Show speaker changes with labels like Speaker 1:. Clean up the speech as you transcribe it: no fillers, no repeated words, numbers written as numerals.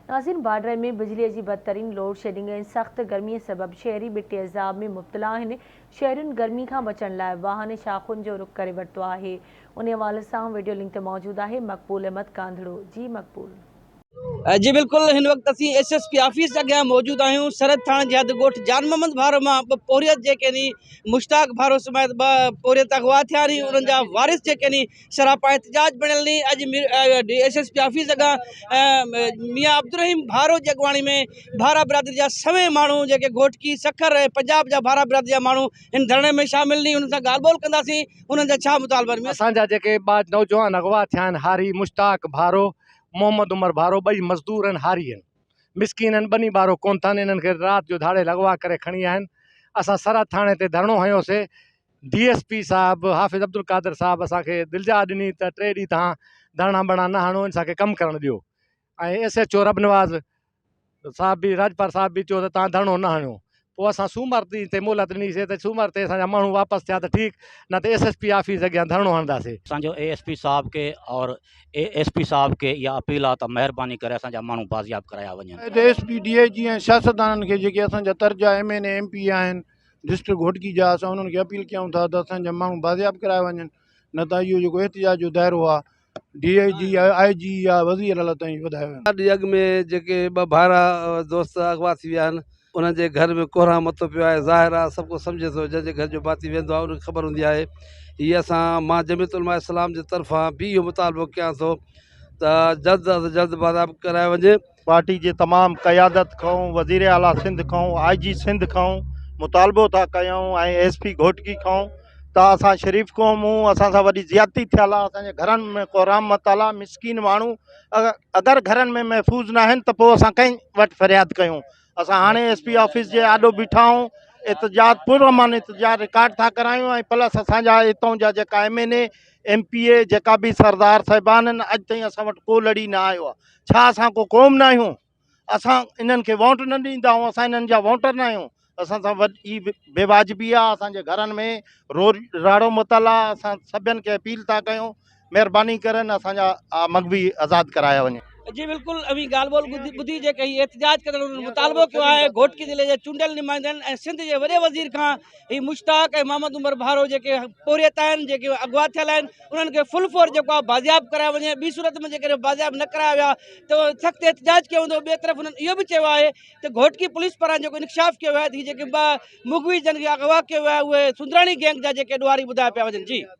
Speaker 1: ناظرين بارڊر ۾ بجلي جي بدترين لوڊشيڊنگ ۽ سخت گرمي سبب شهري ٻٽي عذاب ۾ مبتلا آهن، شهرين گرمي کان بچڻ لاء واهن ۽ شاخن جو رخ ڪري ورتو آهي، انهي حوالي سان وڊيو لنڪ تي موجود آهي مقبول احمد ڪانڌڙو جي مقبول.
Speaker 2: جي بلڪل هن وقت اسين ايس ايس پي آفيس اڳيان موجود آهيون سرحد ٿاڻي جي حد ڳوٺ جان محمد ڀارو مان ٻه پورهيت جيڪي ني مشتاق ڀارو سميت ٻه پورهيت اغوا ٿيا ني انهن جا وارث جيڪي ني سراپا احتجاج بڻيل ني اڄ ايس ايس پي آفيس اڳيان ميان عبدالرحيم ڀارو جي اڳواڻي ۾ ڀارا برادري جا سوين ماڻهو جيڪي گهوٽڪي سکر ۽ پنجاب جا ڀارا برادري جا ماڻهو هن ڌرڻي ۾ شامل ني انهن سان ڳالهه ٻولهه ڪنداسين انهن جا ڇا مطالبا آهن.
Speaker 3: اسان جا جيڪي ٻه نوجوان اغوا ٿيا آهن هاري مشتاق ڀارو محمد عمر ڀارو ٻئي مزدور آهن هاري آهن مسڪين آهن ٻني ٻارو ڪونه اٿن انهن کي رات جو ڌاڙيل اغوا ڪري کڻي آيا آهن اسان سرحد ٿاڻي تي ڌرڻو هنيوسي ڊي ايس پي صاحب حافظ عبدالقادر صاحب اسان کي دلجاء ڏني ته ٽي ڏينهن تان ڌرڻا ٻرڻا نه هڻو انسان کي ڪم ڪرڻ ڏيو ۽ ايس ايڇ او ربنواز صاحب به راڄپر صاحب به چيو ته تان ڌرڻو نه هڻيو پوء اسان سومر ڏينهن تي مهلت ڏني سي ته سومر تي اسان جا ماڻهو واپس ٿيا ته ٺيڪ نه ته ايس ايس پي آفيس اڳيان ڌرڻو هڻنداسي.
Speaker 4: اسان جو اي ايس پي صاحب کي اور اي ايس پي صاحب کي اها اپيل آ ته مهرباني ڪري اسان جا ماڻهو بازياب ڪرايا وڃن.
Speaker 5: هتي ايس پي، ڊي I جي ۽ سياستدانن کي جيڪي اسان جا ترجا M N A, M P A آهن ڊسٽرڪٽ گهوٽڪي جا اسان انهن کي اپيل ڪيون ٿا ته اسان جا ماڻهو بازياب ڪرايا وڃن نه ته اهو جيڪو احتجاج جو دائرو آ ڊي I جي يا آء جي يا وزير اعليٰ تائين وڌايو ويندو.
Speaker 6: ڏينهن اڳ ۾ جيڪي ٻه ڀائرا دوست اغوا ٿي ويا آهن انهن جي گهر ۾ ڪهرام متو پيو آهي ظاهر آهي سڀ ڪو سمجهي ٿو جنهن جي گهر جو ڀاتي ويندو آهي ان کي خبر هوندي آهي هي اسان مان جمعيت علماء اسلام جي طرفان به اهو مطالبو ڪيان ٿو ته جلد از جلد بازياب ڪرايو وڃي.
Speaker 5: پارٽي جي تمام قيادت کان وزير اعليٰ سنڌ کان آء جي سنڌ کان مطالبو ٿا ڪيون ۽ ايس پي گهوٽڪي کان ته اسان شريف قوم هون اسان سان وڏي زيادتي ٿيل آ اسان جي گهرن ۾ ڪهرام متل آ مسڪين ماڻهو اگر گهرن ۾ محفوظ ناهن ته پوء اسان ڪنهن وٽ فرياد ڪيون اسان هاڻي ايس پي آفيس جي آڏو بيٺا آهيون احتجاج پر امن احتجاج رڪارڊ ٿا ڪرايون ۽ پلس اسان جا هتان جا جيڪا M N A M P A جيڪا به سردار صاحبان آهن اڄ تائين اسان وٽ ڪو لڙي نه آيو آ ڇا اسان ڪو قوم نه آهيون اسان انهن کي ووٽ نه ڏيندا آهيون اسان انهن جا ووٽر نه آهيون اسان سان وڏي بي واجبي آهي اسان جي گهرن ۾ رو راڙو متل آهي اسان سڀن کي اپيل ٿا ڪيون مهرباني ڪرن اسان جا مغوي آزاد ڪرايا وڃي.
Speaker 2: جي بلڪل اوهين ڳالهه ٻولهه ٻڌي جيڪي هي احتجاج ڪندڙ انهن مطالبو ڪيو آهي گهوٽڪي ضلعي جي چونڊيل نمائندن ۽ سنڌ جي وڏي وزير کان هي مشتاق ۽ محمد عمر ڀارو جيڪي پورهيت آهن جيڪي اغوا ٿيل آهن انهن کي فل فور جيڪو آهي بازياب ڪرايو وڃي ٻي صورت ۾ جيڪڏهن بازياب نه ڪرايا ويا ته سخت احتجاج ڪيو ويندو ٻئي طرف انهن اهو به چيو آهي ته گهوٽڪي پوليس پاران جيڪو انڪشاف ڪيو ويو آهي ته هي جيڪي ٻه مغوي جن کي اغوا ڪيو ويو آهي اهي سندراڻي گينگ جا جيڪي ڏوهاري ٻڌايا پيا وڃن جي.